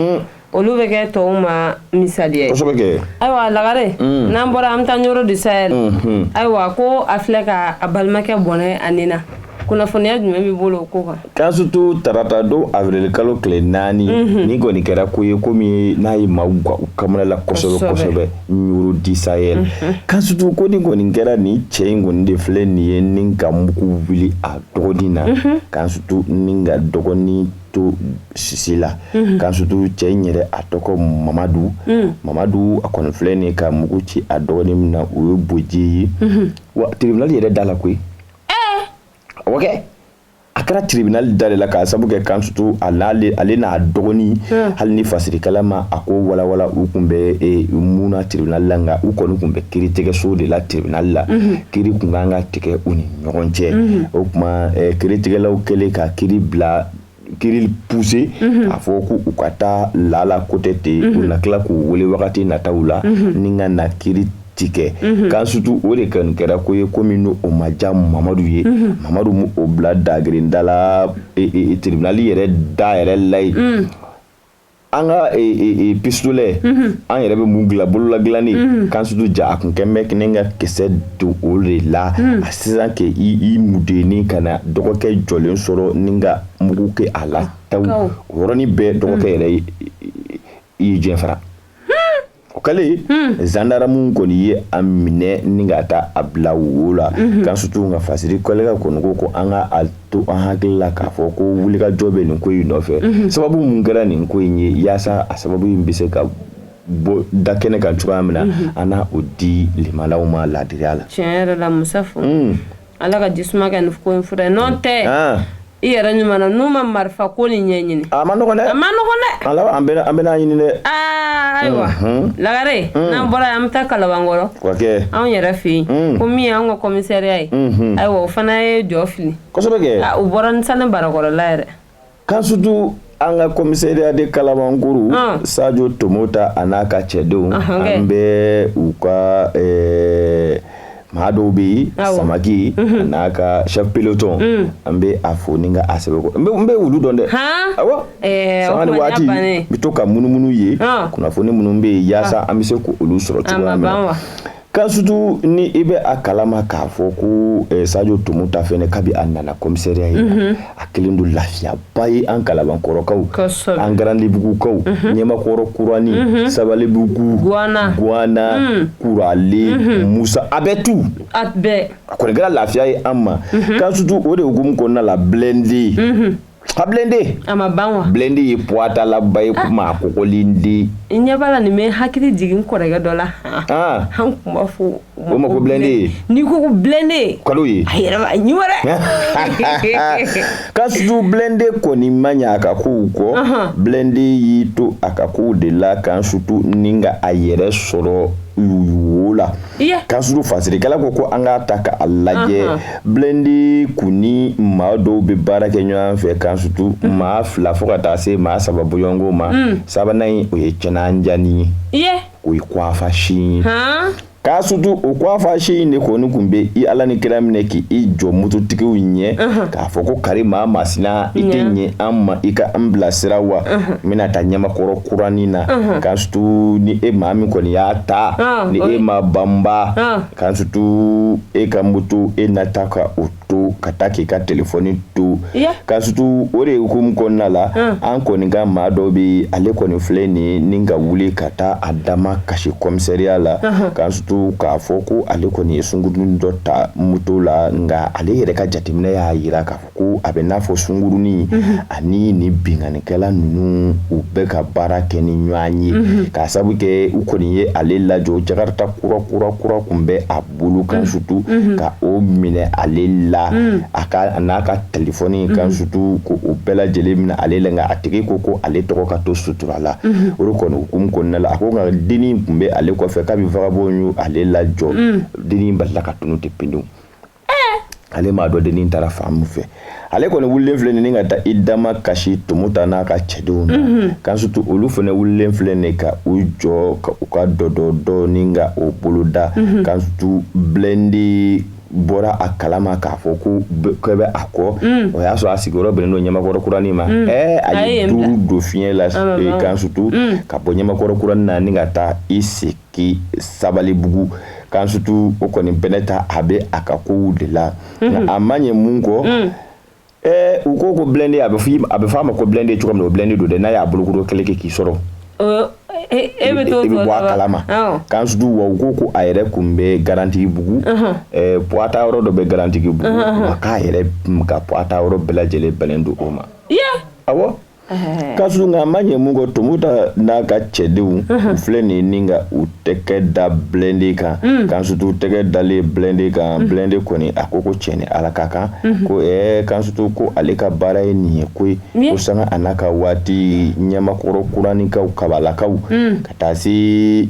B: olu bɛ kɛ tɔw ma misali ye.
A: Kosɛbɛ kɛ.
B: Ayiwa Lagare, n'an bɔra, an bɛ taa Ɲɔrɔ du Sahel. Ayiwa, ko a filɛ ka a balimakɛ bɔnɛ a nin na. Kunnafoniya jumɛn b'i bolo o ko kan?
A: Kansutu, tarata don, avril kalo tile 4, ni kɔni kɛra ko ye, komi n'a ye maaw ga u kamana la kosɛbɛ kosɛbɛ Ɲɔrɔ du Sahel. Kansutu, ko ni kɔni kɛra, nin cɛ in kɔni de filɛ nin ye ni ka mugu wuli a dɔgɔnin na, Kansutu, ni ka dɔgɔnin to sisi la. Kansutu, cɛ in yɛrɛ, a tɔgɔ Mamadu. Mamadu, a kɔni filɛ nin ka mugu ci a dɔgɔnin min na, o ye Boje ye. Wa tribunal yɛrɛ da la koyi. O kɛ a kɛra tribunal da de la, k'a sabu kɛ, Kansutu, ale n'a dɔgɔnin, hali ni fasirikɛla ma a ko walawala u kun bɛ mun na tribunal la, nka u kɔni kun bɛ kiiritigɛso de la, tribunal la. Kiiri kun kan ka tigɛ u ni ɲɔgɔn cɛ. O tuma kiiritigɛlaw kɛlen ka kiiri bila, kiiri pousser, k'a fɔ ko u ka taa lala ko tɛ ten, u na tila k'u wele wagati nataw la ni ka na kiiri tigɛ. Kansutu, o de kɔni kɛra ko ye, komi n'o o ma diya Mamadu ye. Mamadu mu o bila dagirinda la tribunal yɛrɛ da yɛrɛ la yen. An ka pistolet, an yɛrɛ bɛ mun dilan, bolola dilanni, Kansutu, ja a kun kɛ bɛ ne ka kisɛ don o de la. A sisan kɛ i mudenni ka na dɔgɔkɛ jɔlen sɔrɔ ni ka mugu kɛ a la taw, o yɔrɔnin bɛɛ dɔgɔkɛ yɛrɛ i ye diɲɛ fara. O kɛlen, zandaramu kɔni ye a minɛ ni ka taa a bila wo la, Kansutu. Nka fasiri kɔlɛka kɔni ko ko an ka a to an hakili la k'a fɔ ko wulikajɔ bɛ nin ko in nɔfɛ. Sababu mun kɛra nin ko in ye, yaasa a sababu in bɛ se ka bɔ da kɛnɛ kan cogoya min na, an n'a o di limanaw ma laadiriya la.
B: Tiɲɛ yɛrɛ la, Musa, fo Ala ka jisuma kɛ nin ko in fura ye. N'o tɛ, i yɛrɛ ɲuman na, n'u ma marifa ko nin ɲɛɲini.
A: A ma nɔgɔn dɛ.
B: A ma nɔgɔn dɛ.
A: Ala, an bɛ an bɛna ɲini dɛ.
B: Aa, ayiwa Lagare, n'an bɔra yen, an bɛ taa Kalabankɔrɔ.
A: O kɛ.
B: Anw yɛrɛ fɛ yen, ko min y'an ka commissariat ye, ayiwa, o fana ye jɔ fili.
A: Kosɛbɛ kɛ.
B: U bɔra ni sani barakɔrɔla yɛrɛ.
A: Kansutu, an ka commissariat de Kalabankuru, Sadio Tomota a n'a ka cɛdenw, an bɛ u ka maa dɔw bɛ yen, Samaki a n'a ka chef peloton, an bɛ a fo ni ka a sɛbɛn. N bɛ wulu dɔn dɛ. Awɔ, sanga ni waati n bɛ to ka munumunu ye, kunnafoni minnu bɛ yen, yaasa an bɛ se k'olu sɔrɔ cogoya min na. Kansutu, ni i bɛ a kalama k'a fɔ ko Sadio Tomota fɛnɛ, kabi a nana commissariat ye, a kɛlen don lafiyaba ye an Kalabankɔrɔkaw, an Garandibugukaw, Ɲɛmakɔrɔ Kurani, Sabalibugu, Guana, Kurale, Musa, a bɛɛ tu.
B: A bɛɛ.
A: A kɔni kɛra lafiya ye an ma, Kansutu. O de hukumu kɔnɔna la, blindé a blindé.
B: A ma ban wa?
A: Blindé ye poitalaba ye, maa kɔgɔlen den.
B: I ɲɛ b'a la, nin bɛ hakili jigin kɔrɔkɛ dɔ la. An tun b'a fɔ
A: o ma ko blindé.
B: N'i ko ko blindé.
A: Kalo ye.
B: A yɛrɛ b'a ɲuman
A: dɛ. Kansutu, blindé kɔni ma ɲɛ a ka kow kɔ. Blindé y'i to a ka kow de la, Kansutu, ni ka a yɛrɛ sɔrɔ wo la. Kansutu, fasirikɛla ko ko an k'a ta k'a lajɛ, blindé kun ni maa dɔw bɛ baara kɛ ɲɔgɔn fɛ, Kansutu, maa fila fo ka taa se maa saba bɔɲɔgɔnko ma. Sabanan in, o ye cɛnanjani ye, o ye kuwafa si ye. Kansutu o coiffage in de kɔni tun bɛ i Ala ni kira minɛ k'i jɔ mototigiw ɲɛ k'a fɔ ko kari maa masina i tɛ ɲɛ an ma i ka an bilasira wa n bɛna taa ɲamakɔrɔ kuranin na Kansutu ni e maa min kɔni y'a ta ni e ma banba Kansutu e ka moto e na taa ka o to ka taa k'i ka telefɔni to Kansutu o de hukumu kɔnɔna la an kɔni ka maa dɔ bɛ ale kɔni filɛ nin ni ka wuli ka taa a dama kasi kɔmisariya la Kansutu k'a fɔ ko ale kɔni ye sungurunin dɔ ta moto la nka ale yɛrɛ ka jateminɛ y'a jira k'a fɔ ko a bɛ n'a fɔ sungurunin ani ni binkannikɛla ninnu u bɛ ka baara kɛ ni ɲɔgɔn ye k'a sabu kɛ u kɔni ye ale lajɔ jakarita kura kura kura tun bɛ a bolo Kansutu ka o minɛ ale la a ka n'a ka telefɔni Kansutu ko o bɛɛ lajɛlen minɛ ale la nka a tigi ko ko ale tɔgɔ ka to sutura la o de kɔni hukumu kɔnɔna la a ko nka dennin tun bɛ ale kɔfɛ kabi vagabond y'u ale lajɔ dennin balila ka tunun ten pewu. Ale m'a dɔn dennin taara fan min fɛ ale kɔni wulilen filɛ nin ka taa i dama kasi Tomuta n'a ka cɛdenw na Kansutu olu fana wulilen filɛ nin ka u jɔ ka u ka dɔdɔdɔ ni ka o boloda Kansutu blindé bɔra a kalama k'a fɔ ko kɛ bɛ a kɔ o y'a sɔrɔ a sigiyɔrɔ bɛnnen don ɲamakɔrɔ kuranin ma a ye duuru don fiɲɛ la Kansutu ka bɔ ɲamakɔrɔ kuranin na ni ka taa i sigi Sabalibugu Kansutu o kɔni bɛnɛ ta a bɛ a ka kow de la nka a ma ɲɛ mun kɔ u ko ko blindé a bɛ fɔ a ma ko blindé cogo min na o blindé don dɛ n'a y'a bolokoro kelen kɛ k'i sɔrɔ
B: e bɛ
A: bɔ a kalama Kansutu wa u ko ko a yɛrɛ tun bɛ Garantigibugu poids ta yɔrɔ dɔ bɛ Garantigibugu wa k'a yɛrɛ ka poids ta yɔrɔ bɛɛ lajɛlen bɛnnen don o ma awɔ Kansutu nka a ma ɲɛ mun kɔ Tomuta n'a ka cɛdenw u filɛ nin ni ka u tɛgɛ da blindé kan Kansutu tɛgɛ dalen blindé kan blindé kɔni a ko ko cɛn ni Ala ka kan ko Kansutu ko ale ka baara ye nin ye koyi ko sanga a n'a ka waati ɲamakɔrɔ kuraninkaw kabalakaw ka taa se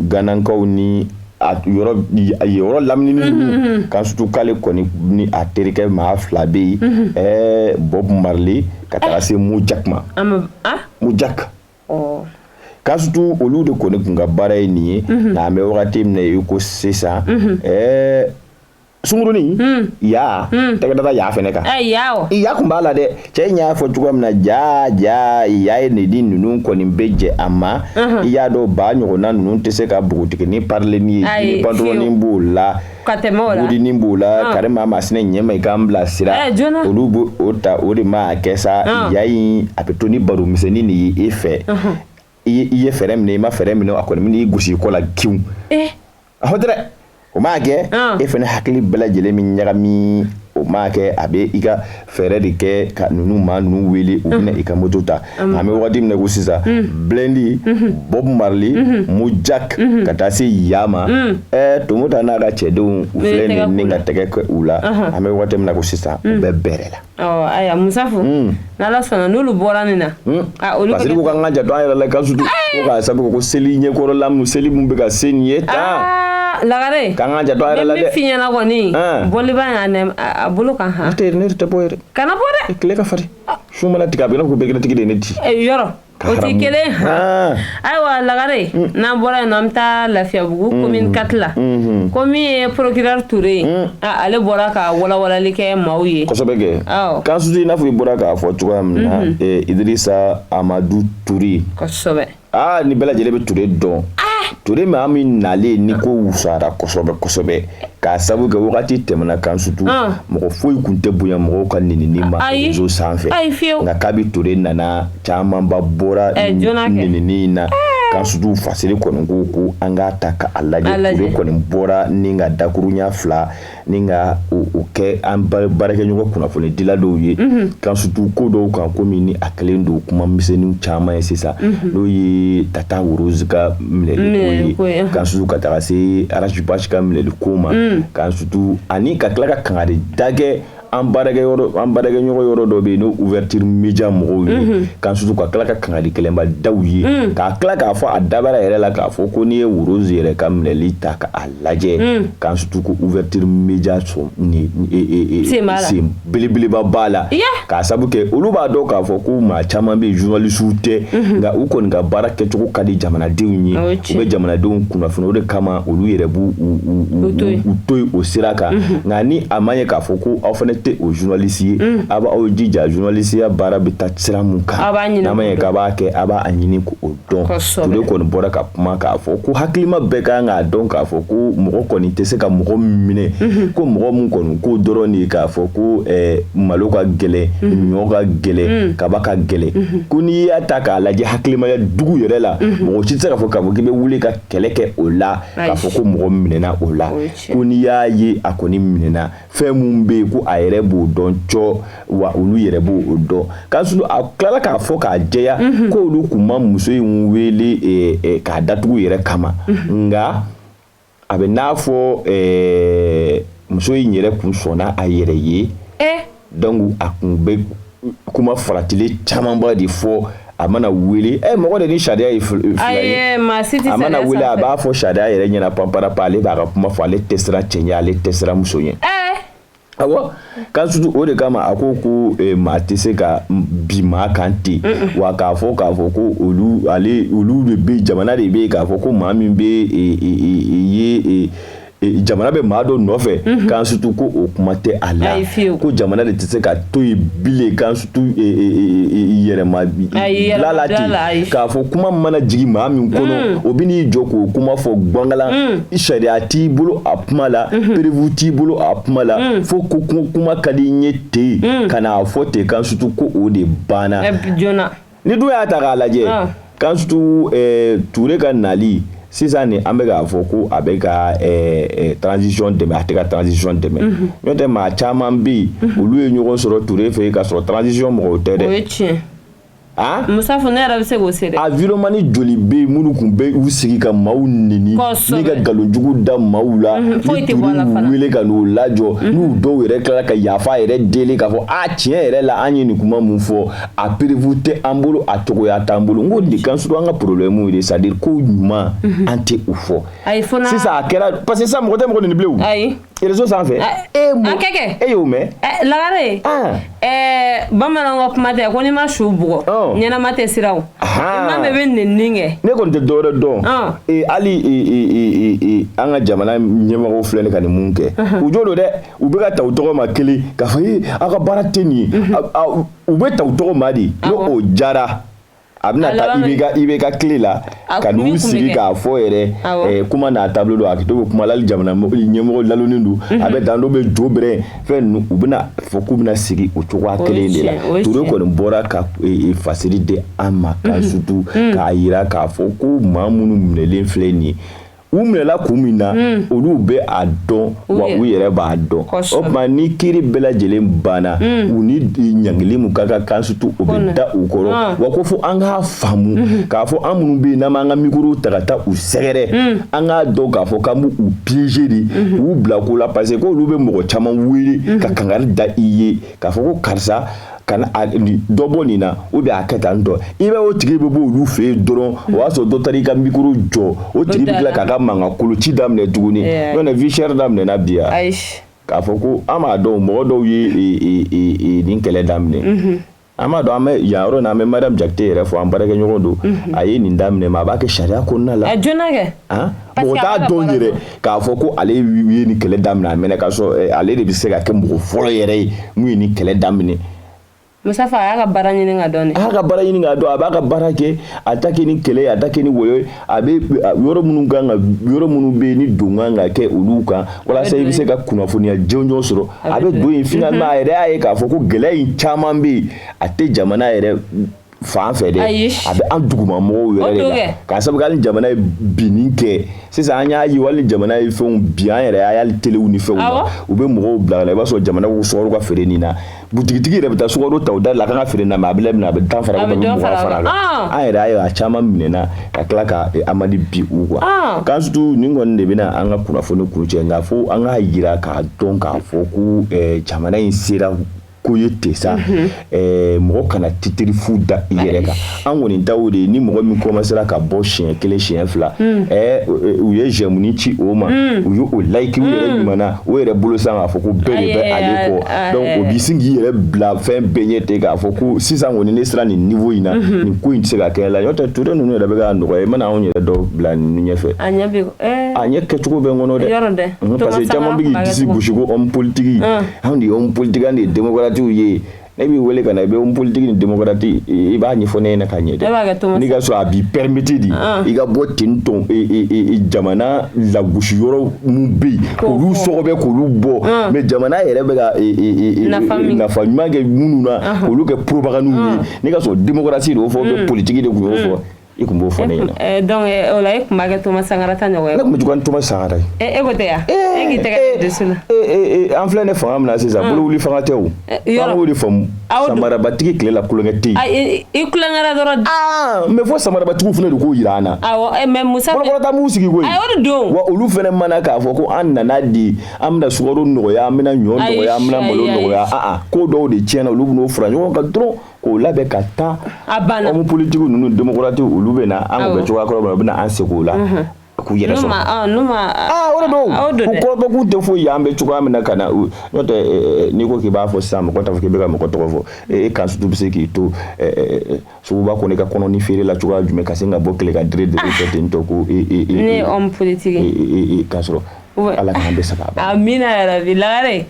A: ganakaw ni a yɔrɔ lamini ninnu Kansutu k'ale kɔni ni a terikɛ maa fila bɛ yen Bob Marley ka taga se Mujak ma Mujak Kansutu olu de kɔni tun ka baara ye nin ye nka an bɛ wagati min na i ko sisan sungurunin ya tɛgɛ dara ya fɛnɛ kan ya kun b'a la dɛ cɛ in y'a fɔ cogo min na ja ja ya ye nin di ninnu kɔni bɛ jɛ a ma i y'a dɔn ba ɲɔgɔnna ninnu tɛ se ka npogotiginin parlenin ye pantalonnin b'o la bodinin b'o la kari maa masina ɲɛ ma i k'an bilasira olu b'o ta o de ma kɛ sa ya in a bɛ to ni baro misɛnnin de ye e fɛ i ye fɛɛrɛ minɛ i ma fɛɛrɛ minɛ a kɔni bɛn'i gosi i kɔ la kiw a hɔ dɛ o m'a kɛ e fana hakili bɛɛ lajɛlen min ɲagami o m'a kɛ a bɛ i ka fɛɛrɛ de kɛ ka ninnu maa ninnu wele u bɛna i ka moto ta an bɛ wagati min na ko sisan blindé Bob Marley Mujak ka taa se ya ma Tomuta n'a ka cɛdenw u filɛ nin ni ka tɛgɛ kɛ u la an bɛ wagati min na ko sisan u bɛ bɛrɛ la
B: ayiwa Musafu n'Ala sɔnna n'olu bɔra nin na
A: olu parce que ko k'an ka janto an yɛrɛ la Kansutu ko k'a sabu ko seli ɲɛkɔrɔla mun seli mun bɛ ka se nin ye tan
B: lagare
A: k'an ka janto an yɛrɛ la dɛ
B: ne min f'i ɲɛna kɔni bɔliba a bolo kan han
A: ne tɛ bɔ yɛrɛ
B: kana bɔ dɛ
A: tile ka farin su mana tigɛ a bɛ i n'a fɔ ko berekeretigi de ye ne ci
B: yɔrɔ o tɛ kelen ayiwa lagare n'an bɔra yen nɔ an bɛ taa Lafiyabugu commune 4 la ko min ye procureur Ture ye ale bɔra ka walawalali kɛ maaw ye
A: kosɛbɛ kɛ Kansutu i n'a fɔ i bɔra k'a fɔ cogoya min na Idirisa Amadu Ture
B: kosɛbɛ
A: ni bɛɛ lajɛlen bɛ Ture dɔn Ture maa min nalen ni ko wusara kosɛbɛ kosɛbɛ k'a sabu kɛ wagati tɛmɛna Kansutu mɔgɔ foyi tun tɛ bonya mɔgɔw ka nenini ma réseau sanfɛ nka kabi Ture nana camanba bɔra nenini in na Kansutu fasiri kɔni ko ko an k'a ta k'a lajɛ Ture kɔni bɔra ni ka dakurunya fila ni ka o kɛ an baarakɛɲɔgɔn kunnafonidila dɔw ye Kansutu ko dɔw kan komi ni a kɛlen don kuma misɛnnin caman ye sisan n'o ye Tata Rose ka minɛli ko ye Kansutu ka taga se Ras Bath ka minɛli ko ma Kansutu ani ka tila ka kangari da kɛ An baarakɛyɔrɔ, an baarakɛɲɔgɔn yɔrɔ dɔ bɛ yen, n'o Ouverture Média mɔgɔw ye, kan surtout ka tila ka kangari gɛlɛnba da u ye, k'a tila k'a fɔ a dabara yɛrɛ la k'a fɔ ko n'i ye Rose yɛrɛ ka minɛli ta k'a lajɛ, kan surtout ko Ouverture Média sɔn ni sen belebeleba b'a la, k'a sabu kɛ olu b'a dɔn k'a fɔ ko maa caman bɛ yen, journalistes tɛ, nka u kɔni ka baara kɛcogo ka di jamanadenw ye, u bɛ jamanadenw kunnafoni. O de kama olu yɛrɛ b'u u to yen o sira kan. Nka ni a ma ɲɛ k'a fɔ ko aw fana tɛ o journaliste ye, a b'aw jija journaliste baara bɛ taa sira mun kan, n'a ma ɲɛ k'a b'a kɛ, a b'a ɲini k'o dɔn. Ture kɔni bɔra ka kuma k'a fɔ ko hakilima bɛɛ kan k'a dɔn k'a fɔ ko mɔgɔ kɔni tɛ se ka mɔgɔ minɛ, ko mɔgɔ mun kɔni ko dɔrɔn de ye k'a fɔ ko malo ka gɛlɛn, ɲɔ ka gɛlɛn, kaba ka gɛlɛn, ko n'i y'a ta k'a lajɛ hakilimaya dugu yɛrɛ la, mɔgɔ si tɛ se k'a fɔ k'a fɔ k'i bɛ wuli ka kɛlɛ kɛ o la, k'a fɔ ko mɔgɔ minɛna o la. Ko n'i y'a ye a kɔni minɛna, fɛn mun bɛ yen ko a yɛrɛ b'o dɔn cɔ, wa olu yɛrɛ b'o dɔn. K'a sɔrɔ a tilala k'a fɔ k'a jɛya k'olu kun ma muso in wele k'a datugu yɛrɛ kama, nka a bɛ n'a fɔ muso in yɛrɛ kun sɔnna a yɛrɛ ye. Donc a kun bɛ kuma faratilen camanba de fɔ. A mana wele, mɔgɔ de ni sariya ye fila ye, a mana wele, a b'a fɔ sariya yɛrɛ ɲɛna panparapa, ale b'a ka kuma fɔ, ale tɛ siran cɛ ɲɛ, ale tɛ siran muso ɲɛ. Awɔ, k'a surtout o de kama a ko ko maa tɛ se ka bi maa kan ten, wa k'a fɔ ko olu ale olu de bɛ jamana de bɛ yen, k'a fɔ ko maa min bɛ ye jamana bɛ maa dɔ nɔfɛ, k'an surtout ko o kuma tɛ a la, ko jamana de tɛ se ka to yen bilen, k'an surtout yɛrɛma bila la ten, k'a fɔ kuma mana jigin maa min kɔnɔ, o bɛ n'i jɔ k'o kuma fɔ gbangalan, sariya t'i bolo a kuma la, preuve t'i bolo a kuma la, fo ko kuma ka di n ye ten ka n'a fɔ ten, k'an surtout ko o de banna. Ni dun y'a ta k'a lajɛ, k'an surtout Ture ka nali sisan ni an bɛ k'a fɔ ko a bɛ ka transition dɛmɛ, a tɛ ka transition dɛmɛ. N'o tɛ, maa caman bɛ yen, olu ye ɲɔgɔn sɔrɔ Ture fɛ yen k'a sɔrɔ transition mɔgɔw tɛ dɛ.
B: O ye tiɲɛ. Musa, ne yɛrɛ bɛ se k'o se dɛ.
A: A vidéoman joli bɛ yen minnu tun bɛ u sigi ka maaw neni ni ka nkalonjugu da maaw la, ni Ture y'u wele ka n'u lajɔ, n'u dɔw yɛrɛ tilala ka yafa yɛrɛ deli k'a fɔ a tiɲɛ yɛrɛ la, an ye nin kuma mun fɔ, a preuve tɛ an bolo, a cogoya t'an bolo. N ko de kan surtout an ka problème ye, c'est à dire ko ɲuman an tɛ o fɔ. Sisan a kɛra parce que sisan mɔgɔ tɛ mɔgɔ neni bilen o.
B: Ayi.
A: Réseau sanfɛ.
B: E mun
A: e y'o mɛn?
B: Lagare. Bamananw ka kuma tɛ ko n'i ma su bugɔ, ɲɛnama tɛ siran o. I ma mɛn bɛ nɛnini kɛ.
A: Ne kɔni tɛ dɔwɛrɛ dɔn. Hali an ka jamana ɲɛmɔgɔw filɛ nin ka nin mun kɛ. U jo don dɛ, u bɛ ka ta u tɔgɔ ma kelen k'a fɔ ee aw ka baara tɛ nin ye. U bɛ ta u tɔgɔ ma de, n'o o jara, a bɛna taa IBK tile la ka n'u sigi k'a fɔ yɛrɛ kuma n'a taabolo don, a to bɛ kuma lali jamana ɲɛmɔgɔ lalonnen don, a bɛ dan dɔ bɛ jo bɛrɛ fɛn ninnu, u bɛna fɔ k'u bɛna sigi o cogoya kelen de la. Ture kɔni bɔra ka fasiri di an ma, ka surtout k'a yira k'a fɔ ko maa minnu minɛlen filɛ nin ye, u minɛla kun min na, olu bɛ a dɔn, wa u yɛrɛ b'a dɔn. O tuma ni kiiri bɛɛ lajɛlen banna, u ni ɲangili mun ka kan surtout o bɛ da u kɔrɔ. Wa ko fo an k'a faamu k'a fɔ an minnu bɛ yen n'an b'an ka micro ta ka taa u sɛgɛrɛ, an k'a dɔn k'a fɔ k'an b'u piéger de, k'u bila ko la, parce que k'olu bɛ mɔgɔ caman wele ka kangari da i ye k'a fɔ ko karisa kana dɔ bɔ nin na, ou bien a kɛ tan tɔ. I b'a ye o tigi bɛ bɔ olu fɛ yen dɔrɔn, o y'a sɔrɔ dɔ taara i ka micro jɔ, o tigi bɛ tila k'a ka mankan koloci daminɛ tuguni. N'o tɛ vie chère daminɛna bi yan, k'a fɔ ko an b'a dɔn mɔgɔ dɔw ye nin kɛlɛ daminɛ. An b'a dɔn, an bɛ yan yɔrɔ in na, an bɛ Mariam Jakite yɛrɛ fɔ, an baarakɛɲɔgɔn don, a ye nin daminɛ, mais a b'a kɛ sariya kɔnɔna la.
B: Joona kɛ.
A: Mɔgɔ t'a dɔn yɛrɛ k'a fɔ ko ale ye nin kɛlɛ daminɛ a mɛnna, k'a sɔrɔ ale de bɛ se ka kɛ mɔgɔ fɔlɔ yɛrɛ ye mun ye nin kɛlɛ daminɛ.
B: Musafa, a y'a ka baara ɲini ka dɔn.
A: A y'a ka baara ɲini k'a dɔn, a b'a ka baara kɛ, a ta kɛ ni kɛlɛ ye, a ta kɛ ni wɔyɔ ye, a bɛ yɔrɔ minnu kan ka, yɔrɔ minnu bɛ yen ni don kan ka kɛ olu kan walasa i bɛ se ka kunnafoniya jɔnjɔn sɔrɔ, a bɛ don yen. Finalement a yɛrɛ y'a ye k'a fɔ ko gɛlɛya in caman bɛ yen, a tɛ jamana yɛrɛ fan fɛ dɛ, a bɛ an dugumamɔgɔw yɛrɛ de la, k'a sababu kɛ hali jamana ye binni kɛ sisan, an y'a ye, hali jamana ye fɛnw bin, an yɛrɛ y'a ye telew ni fɛnw na, u bɛ mɔgɔw bila ka na, i b'a sɔrɔ jamana ko sukaro ka feere nin na, butigitigi yɛrɛ bɛ taa sukaro ta o da la, a kan ka feere na, mais a bɛ labɛn, a bɛ 10 fara a bɛ 20 fara a kan. An yɛrɛ y'a ye a caman minɛna ka tila ka amende bin u kan. Kan surtout nin kɔni de bɛna an ka kunnafoni kuncɛ, nka fo an k'a jira k'a dɔn k'a fɔ ko jamana in sera ko ye ten sa, mɔgɔ kana titre fu da i yɛrɛ kan. An kɔni ta o de ye, ni mɔgɔ min commencera ka bɔ siɲɛ kelen, siɲɛ fila, u ye j'aime ci o ma, u ye o like, u yɛrɛ ɲuman na, o yɛrɛ bolo sisan k'a fɔ ko bɛɛ de bɛ ale kɔ. Donc o b'i sin k'i yɛrɛ bila fɛn bɛɛ ɲɛ ten, k'a fɔ ko sisan kɔni ne sera nin niveau in na, nin ko in tɛ se ka kɛ la. N'o tɛ, Ture ninnu yɛrɛ bɛ ka nɔgɔya, i mana anw yɛrɛ dɔw bila ninnu ɲɛfɛ, a ɲɛ kɛcogo bɛ n kɔnɔ dɛ, parce que caman bɛ k'i disi gosi ko homme politique, anw de ye homme politique, an de ye démocrate ye. Ne b'i wele ka na, i bɛ homme politique ni démocrate, i b'a ɲɛfɔ ne ɲɛna ka ɲɛ dɛ. N'i ka sɔrɔ a b'i permettre de i ka bɔ ten tɔn, jamana lagosi yɔrɔ mun bɛ yen, k'olu sɔgɔbɛ, k'olu bɔ, mais jamana yɛrɛ bɛ ka nafa ɲuman kɛ minnu na, k'olu kɛ propagande ye. N'i ka sɔrɔ démocratie de y'o fɔ, bɛ politique de tun y'o fɔ, i tun b'o fɔ ne ɲɛna.
B: Donc o la e tun b'a kɛ Thomas Sankara ta ɲɔgɔn ye.
A: Ne tun bɛ juguya ni Thomas Sankara ye.
B: E ko tɛ yan, e k'i tɛgɛ dusu
A: la. An filɛ ne fanga min na sisan, bolowuli fanga tɛ o. An k'o de faamu, samarabatigi tile la kulonkɛ tɛ
B: yen. I kulonkɛra dɔrɔn.
A: Mais fo samarabatigiw fana de k'o jira an na.
B: Awɔ, mais Musa.
A: Bolokɔrɔta m'u sigi koyi.
B: Ayi, o de don.
A: Wa olu fana mana k'a fɔ ko an nana di, an bɛna sukaro nɔgɔya, an bɛna ɲɔ nɔgɔya, an bɛna malo nɔgɔya, ko dɔw de tiɲɛna, olu bɛn'o fara ɲɔgɔn kan dɔrɔn k'o labɛn ka taa.
B: A banna.
A: Homme politique ninnu, démocrate, olu bɛ na, an kun bɛ cogoya kɔrɔ min na, u bɛ na an segin o la k'u yɛrɛ sɔrɔ.
B: N'u ma.
A: O de don, u kɔrɔtɔkun tɛ foyi ye, an bɛ cogoya min na ka na, n'o tɛ, n'i ko k'i b'a fɔ sisan, mɔgɔ t'a fɔ k'i bɛ ka mɔgɔ tɔgɔ fɔ. E kan surtout bɛ se k'i to suguba kɔnɔ, i ka kɔnɔni feere la cogoya jumɛn, ka sin ka bɔ tile ka dire dire kɛ ten tɔ ko
B: e. Ne ye homme politique.
A: K'a sɔrɔ Ala k'an bɛɛ sababa.
B: Amina yarabi. Lagare,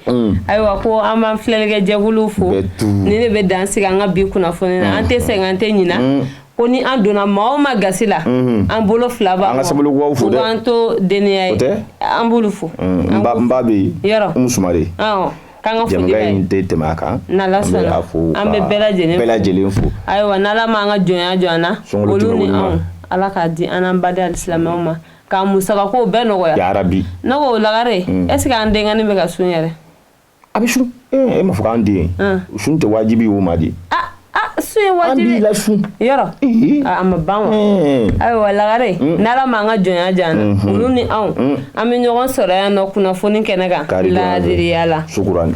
B: ayiwa, ko an b'an filɛlikɛ jɛkulu fo. Ni ne bɛ dan sigi an ka bi kunnafoni na, an tɛ sɛgɛn, an tɛ ɲina ko ni an donna maa o maa gasi la, an bolo fila b'a
A: An ka sabalibugaw fo dɛ.
B: An to denya ye, an b'olu fo.
A: N ba bɛ yen.
B: Yɔrɔ.
A: Umu Sumare.
B: K'an ka foli
A: b'a ye. In tɛ tɛmɛ a kan.
B: N'Ala sɔnna, an bɛ bɛɛ lajɛlen
A: bɛɛ lajɛlen fo.
B: Ayiwa, n'Ala m'an ka jɔnya jɔ an na, olu ni anw, Ala k'a di an n'an baden alisilamɛw ma, k'a musakako bɛɛ nɔgɔya.
A: Yarabi.
B: Ne ko Lagare, est ce que an denkɛnin bɛ ka sun yɛrɛ?
A: A bɛ sun. E m'a fɔ k'an den sun tɛ wajibi ye o ma de.
B: Sun ye wajibi.
A: An b'i la sun.
B: Yɔrɔ, a ma ban wa? Ayiwa Lagare, n'Ala m'an ka jɔnya jɔ an na, olu ni anw, an bɛ ɲɔgɔn sɔrɔ yan nɔ kunnafoni kɛnɛ kan laadiriya la.
A: Sukurani.